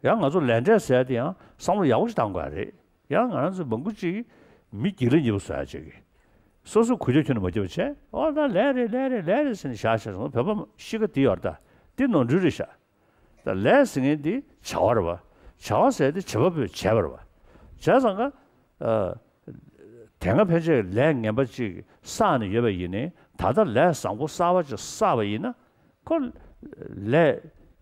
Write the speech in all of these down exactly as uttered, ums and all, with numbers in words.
ཡང་ང་ཚོ་ལས་འབྲས་ཟེར་ཡ་དེ་ཡང་བསམ་བློ་ཡག་པོ་ཞིག་བཏང་དགོས་རེད། ཡང་ང་རང་ཚོ་མང་པོ་ཅིག་མི་སྒྱིད་ལ་ཉེ་པོ་བཟོ་ཡ་ཅིག་གིས། སོ་སོས་འགུལ་སྐྱོད་ཁྱོན་ནས་མ་བརྒྱབ་པ་བྱས། ཨོ་ད་ལས་རེད་ལས་རེད་ལས་རེད་ཟེར་ནས་བཞག་བཞག་སོང་། བོད་པ་གཤིས་ཀ་དེ་ཡོད་རེད་ད། དེ་ནོར་འཁྲུལ་རེད་ཤག་ད་ལས་ཟེར་མཁན་དེ་བྱ་བ་རེད་བ། བྱ་བ་ཟེར་དེ་བྱེད་པ་པོས་བྱས་པ་རེད་བ། བྱས་ཙང་ཀ་ཨ། དེ་སྔ་ཕན་ཆད་ལས་ངན་པ་ཅིག་བསགས་ནས་ཡོད་པ་ཡིན་ནའི། ད་ལྟ་ལས་བཟང་པོ་གསར་པ་ཅིག་བསགས་པ་ཡིན་ན། ཁོ་ལས་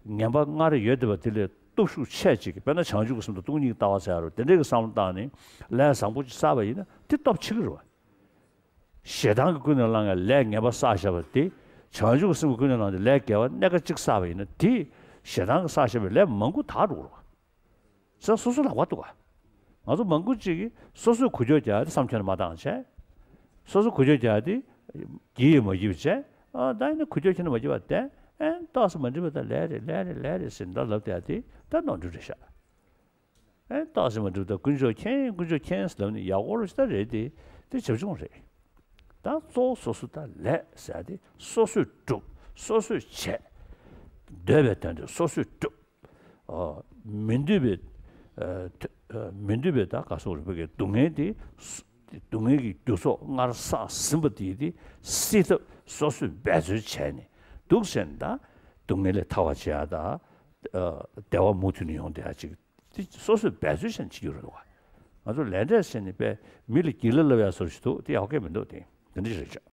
ངན་པ་སྔར་ཡོད་བསྡད་པ་དེ་ལས་སྟོབས་ཤུགས་ཆེ་ཅིག་དཔེར་ན་བྱང་ཆུབ་ཀྱི་སེམས་དང་སྟོང་ཉིད་ཀྱི་ལྟ་བ་ཟེར་ཡ་རེད། དེ་འདྲའི་གི་བསམ་བློ་བཏང་ནས་ལས་བཟང་པོ་ཅིག་བསགས་པ་ཡིན་ན་དེ་སྟོབས་ཆེ་གི་རེད་བ། ཞེ་སྡང་གིས་ཀུན་ནས་བསླངས་ཡ་ལས་ངན་པ་བསགས་བཞག་པ་དེ། བྱང་ཆུབ་ཀྱི་སེམས་ཀྱིས་ཀུན་ནས་བསླངས་ཏེ་ལས་དགེ་བ་སྣ་ཁ་གཅིག་བསགས་པ་ཡིན་ན། དེས་ཞེ་སྡང་གིས་བསགས་བཞག་པའི་ལས་མང་པོ་དག་འགྲོ་གི་རེད་བ། ཟེར་སོ་སོ་ལ་བབ་འདུག་ག་ང་ཚོ་མང་པོ་ཅིག་གིས་སོ་སོས་འགུལ་སྐྱོད་རྒྱག་ཡ་དེ་བསམ་ཁྱོན་ནས་མ་བཏང་བྱས། སོ་སོས་འགུལ་སྐྱོད་རྒྱག་ཡ་དེ་བགྱིས་ཡོད་མ་བགྱིས་པ་བྱས། ཨ་ད་ཡིན་ན་འགུལ་སྐྱོད་ཁྱོན་ནས་མ་བགྱིས་པ་བསྡད། ཨེ་ཏོག་ཙམ་མ་འགྲིག་པ་ད་ལས་རེད་ལས་རེད་ལས་རེད་ཟེར་འདྲ་ལབ་བསྡད་ཡ་དེ་ད་ནོར་འཁྲུལ་རེད་ཤག་ཨེ་ཏོག་ཙམ་མ་འགྲིག་པ་ད་དཀོན་མཆོག་མཁྱེན། དཀོན་མཆོག་མཁྱེན་ཟེར་ལབ་ནས་ཡག་པོ་རེད་ཤག་ད་རེད་དེ། དེ་བྱབ་ཆུང་རེད། ད་གཙོ་བོ་སོ་སོ་ད་ལས་ཟེར་ཡ་དེ་སོ་སོས་སྒྲུབ། སོ་སོས་བྱས། འདོད་པའི་དོན་དེ་སོ་སོས་སྒྲུབ། ཨ། མི་འདོད་པའི། ཨ། ཐ་ཨ། མི་འདོད་པའི་ད་ག་སོགས་རིག་པའི་སྡུག་བསྔལ་དེ། སྡུག་བསྔལ་གྱི་རྒྱུ་ཚོགས་སྔར་བསགས་ཟིན་པ་དེ་དེ་སེལ་ཐབས་སོ་སོས་འབད་རྩོལ་བྱས་ནས་འདུག་ཟེར་ན། ད་སྡུག་བསྔལ་ལས་ཐར་བར་བྱེད་ཡ་ད། ཨ། བདེ་བ་མུ་མཐུད་ནས་ཡོང་བསྡད་ཡ་ཅིག་དེ་སོ་སོས་འབད་རྩོལ་བྱས་ནས་བྱེད་རྒྱུ་རེད་འདུག་ག་ང་ཚོ་ལས་འབྲས་ཟེར་ནས་པས་མི་ལ་སྒྱིད་ལ་སླེབས་ཡ་བཟོ་ཞིག་འདུག་དེ་ཡག་གི་མི་འདུག་དེ་དེ་འདྲ་ཞིག་རེད་ཤག